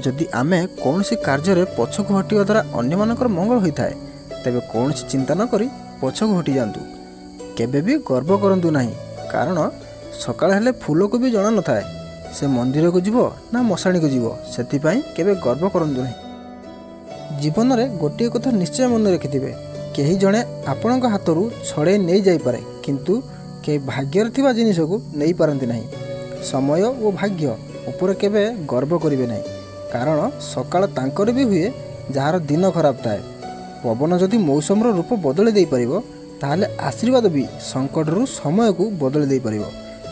ଯଦି ଆମେ କୌଣସି କାର୍ଯ୍ୟରେ ପଛକୁ ହଟିବା ଦ୍ୱାରା ଅନ୍ୟମାନଙ୍କର ମଙ୍ଗଳ ହୋଇଥାଏ, ତେବେ କୌଣସି ଚିନ୍ତା ନ କରି ପଛକୁ ହଟିଯାଆନ୍ତୁ। କେବେ ବି ଗର୍ବ କରନ୍ତୁ ନାହିଁ, କାରଣ ସକାଳ ହେଲେ ଫୁଲକୁ ବି ଜଣା ନଥାଏ ସେ ମନ୍ଦିରକୁ ଯିବ ନା ମଶାଣିକୁ ଯିବ। ସେଥିପାଇଁ କେବେ ଗର୍ବ କରନ୍ତୁ ନାହିଁ। ଜୀବନରେ ଗୋଟିଏ କଥା ନିଶ୍ଚୟ ମନେ ରଖିଥିବେ, କେହି ଜଣେ ଆପଣଙ୍କ ହାତରୁ ଛଡ଼େଇ ନେଇଯାଇପାରେ, କିନ୍ତୁ କେହି ଭାଗ୍ୟରେ ଥିବା ଜିନିଷକୁ ନେଇପାରନ୍ତି ନାହିଁ। ସମୟ ଓ ଭାଗ୍ୟ ଉପରେ କେବେ ଗର୍ବ କରିବେ ନାହିଁ, କାରଣ ସକାଳ ତାଙ୍କର ବି ହୁଏ ଯାହାର ଦିନ ଖରାପ ଥାଏ। ପବନ ଯଦି ମୌସମର ରୂପ ବଦଳି ଦେଇପାରିବ, ତାହେଲେ ଆଶୀର୍ବାଦ ବି ସଙ୍କଟରୁ ସମୟକୁ ବଦଳି ଦେଇପାରିବ।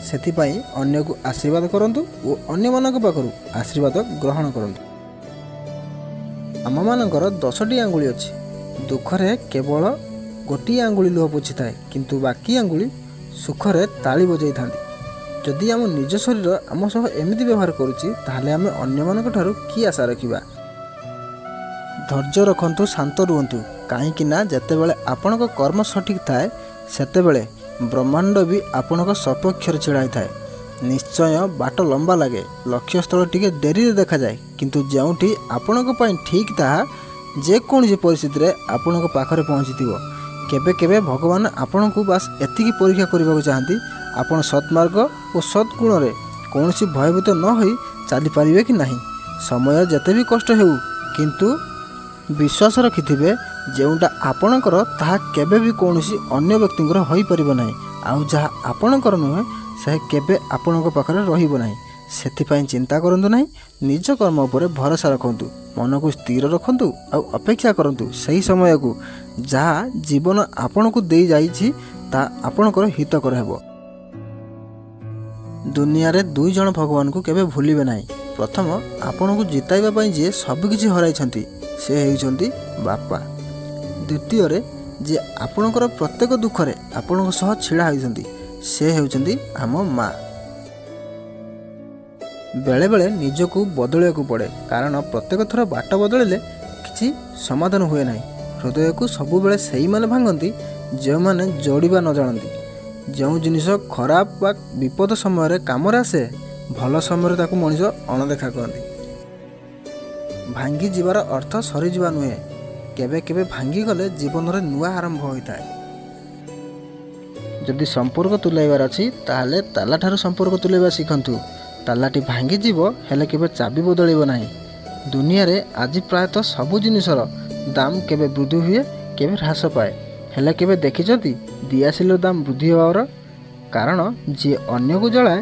ସେଥିପାଇଁ ଅନ୍ୟକୁ ଆଶୀର୍ବାଦ କରନ୍ତୁ ଓ ଅନ୍ୟମାନଙ୍କ ପାଖରୁ ଆଶୀର୍ବାଦ ଗ୍ରହଣ କରନ୍ତୁ। ଆମମାନଙ୍କର 10ଟି ଆଙ୍ଗୁଳି ଅଛି। ଦୁଃଖରେ କେବଳ ଗୋଟିଏ ଆଙ୍ଗୁଳି ଲୁହ ପୋଛିଥାଏ, କିନ୍ତୁ ବାକି ଆଙ୍ଗୁଳି ସୁଖରେ ତାଳି ବଜାଇଥାନ୍ତି। ଯଦି ଆମ ନିଜ ଶରୀର ଆମ ସହ ଏମିତି ବ୍ୟବହାର କରୁଛି, ତାହେଲେ ଆମେ ଅନ୍ୟମାନଙ୍କ ଠାରୁ କି ଆଶା ରଖିବା? ଧୈର୍ଯ୍ୟ ରଖନ୍ତୁ, ଶାନ୍ତ ରୁହନ୍ତୁ, କାହିଁକି ନା ଯେତେବେଳେ ଆପଣଙ୍କ କର୍ମ ସଠିକ୍ ଥାଏ, ସେତେବେଳେ ବ୍ରହ୍ମାଣ୍ଡ ବି ଆପଣଙ୍କ ସପକ୍ଷରେ ଛିଡ଼ା ହୋଇଥାଏ। ନିଶ୍ଚୟ ବାଟ ଲମ୍ବା ଲାଗେ, ଲକ୍ଷ୍ୟସ୍ଥଳ ଟିକେ ଡେରିରେ ଦେଖାଯାଏ, କିନ୍ତୁ ଯେଉଁଠି ଆପଣଙ୍କ ପାଇଁ ଠିକ୍ ତାହା ଯେକୌଣସି ପରିସ୍ଥିତିରେ ଆପଣଙ୍କ ପାଖରେ ପହଞ୍ଚିଥିବ। କେବେ କେବେ ଭଗବାନ ଆପଣଙ୍କୁ ବାସ୍ ଏତିକି ପରୀକ୍ଷା କରିବାକୁ ଚାହାନ୍ତି, ଆପଣ ସତ୍ମାର୍ଗ ଓ ସଦ୍ଗୁଣରେ କୌଣସି ଭୟଭୀତ ନ ହୋଇ ଚାଲିପାରିବେ କି ନାହିଁ। ସମୟ ଯେତେ ବି କଷ୍ଟ ହେଉ, କିନ୍ତୁ ବିଶ୍ୱାସ ରଖିଥିବେ, ଯେଉଁଟା ଆପଣଙ୍କର ତାହା କେବେ ବି କୌଣସି ଅନ୍ୟ ବ୍ୟକ୍ତିଙ୍କର ହୋଇପାରିବ ନାହିଁ, ଆଉ ଯାହା ଆପଣଙ୍କର ନୁହେଁ ସେ କେବେ ଆପଣଙ୍କ ପାଖରେ ରହିବ ନାହିଁ। ସେଥିପାଇଁ ଚିନ୍ତା କରନ୍ତୁ ନାହିଁ, ନିଜ କର୍ମ ଉପରେ ଭରସା ରଖନ୍ତୁ, ମନକୁ ସ୍ଥିର ରଖନ୍ତୁ ଆଉ ଅପେକ୍ଷା କରନ୍ତୁ ସେହି ସମୟକୁ, ଯାହା ଜୀବନ ଆପଣଙ୍କୁ ଦେଇଯାଇଛି ତାହା ଆପଣଙ୍କର ହିତକର ହେବ। ଦୁନିଆରେ 2 ଜଣ ଭଗବାନଙ୍କୁ କେବେ ଭୁଲିବେ ନାହିଁ। ପ୍ରଥମ, ଆପଣଙ୍କୁ ଜିତାଇବା ପାଇଁ ଯିଏ ସବୁକିଛି ହରାଇଛନ୍ତି, ସେ ହେଉଛନ୍ତି ବାପା। ଦ୍ୱିତୀୟରେ, ଯିଏ ଆପଣଙ୍କର ପ୍ରତ୍ୟେକ ଦୁଃଖରେ ଆପଣଙ୍କ ସହ ଛିଡ଼ା ହୋଇଛନ୍ତି, ସେ ହେଉଛନ୍ତି ଆମ ମା। ବେଳେବେଳେ ନିଜକୁ ବଦଳିବାକୁ ପଡ଼େ, କାରଣ ପ୍ରତ୍ୟେକ ଥର ବାଟ ବଦଳିଲେ କିଛି ସମାଧାନ ହୁଏ ନାହିଁ। ହୃଦୟକୁ ସବୁବେଳେ ସେଇମାନେ ଭାଙ୍ଗନ୍ତି ଯେଉଁମାନେ ଯୋଡ଼ିବା ନ ଜାଣନ୍ତି। ଯେଉଁ ଜିନିଷ ଖରାପ ବା ବିପଦ ସମୟରେ କାମରେ ଆସେ, ଭଲ ସମୟରେ ତାକୁ ମଣିଷ ଅଣଦେଖା କରନ୍ତି। ଭାଙ୍ଗିଯିବାର ଅର୍ଥ ସରିଯିବା ନୁହେଁ, କେବେ କେବେ ଭାଙ୍ଗିଗଲେ ଜୀବନରେ ନୂଆ ଆରମ୍ଭ ହୋଇଥାଏ। ଯଦି ସମ୍ପର୍କ ତୁଲାଇବାର ଅଛି, ତାହେଲେ ତାଲାଠାରୁ ସମ୍ପର୍କ ତୁଲାଇବା ଶିଖନ୍ତୁ। ତାଲାଟି ଭାଙ୍ଗିଯିବ, ହେଲେ କେବେ ଚାବି ବଦଳିବ ନାହିଁ। ଦୁନିଆରେ ଆଜି ପ୍ରାୟତଃ ସବୁ ଜିନିଷର ଦାମ କେବେ ବୃଦ୍ଧି ହୁଏ, କେବେ ହ୍ରାସ ପାଏ, ହେଲେ କେବେ ଦେଖିଛନ୍ତି ଦିଆସିଲିର ଦାମ ବୃଦ୍ଧି ହେବାର? କାରଣ ଯିଏ ଅନ୍ୟକୁ ଜଳାଏ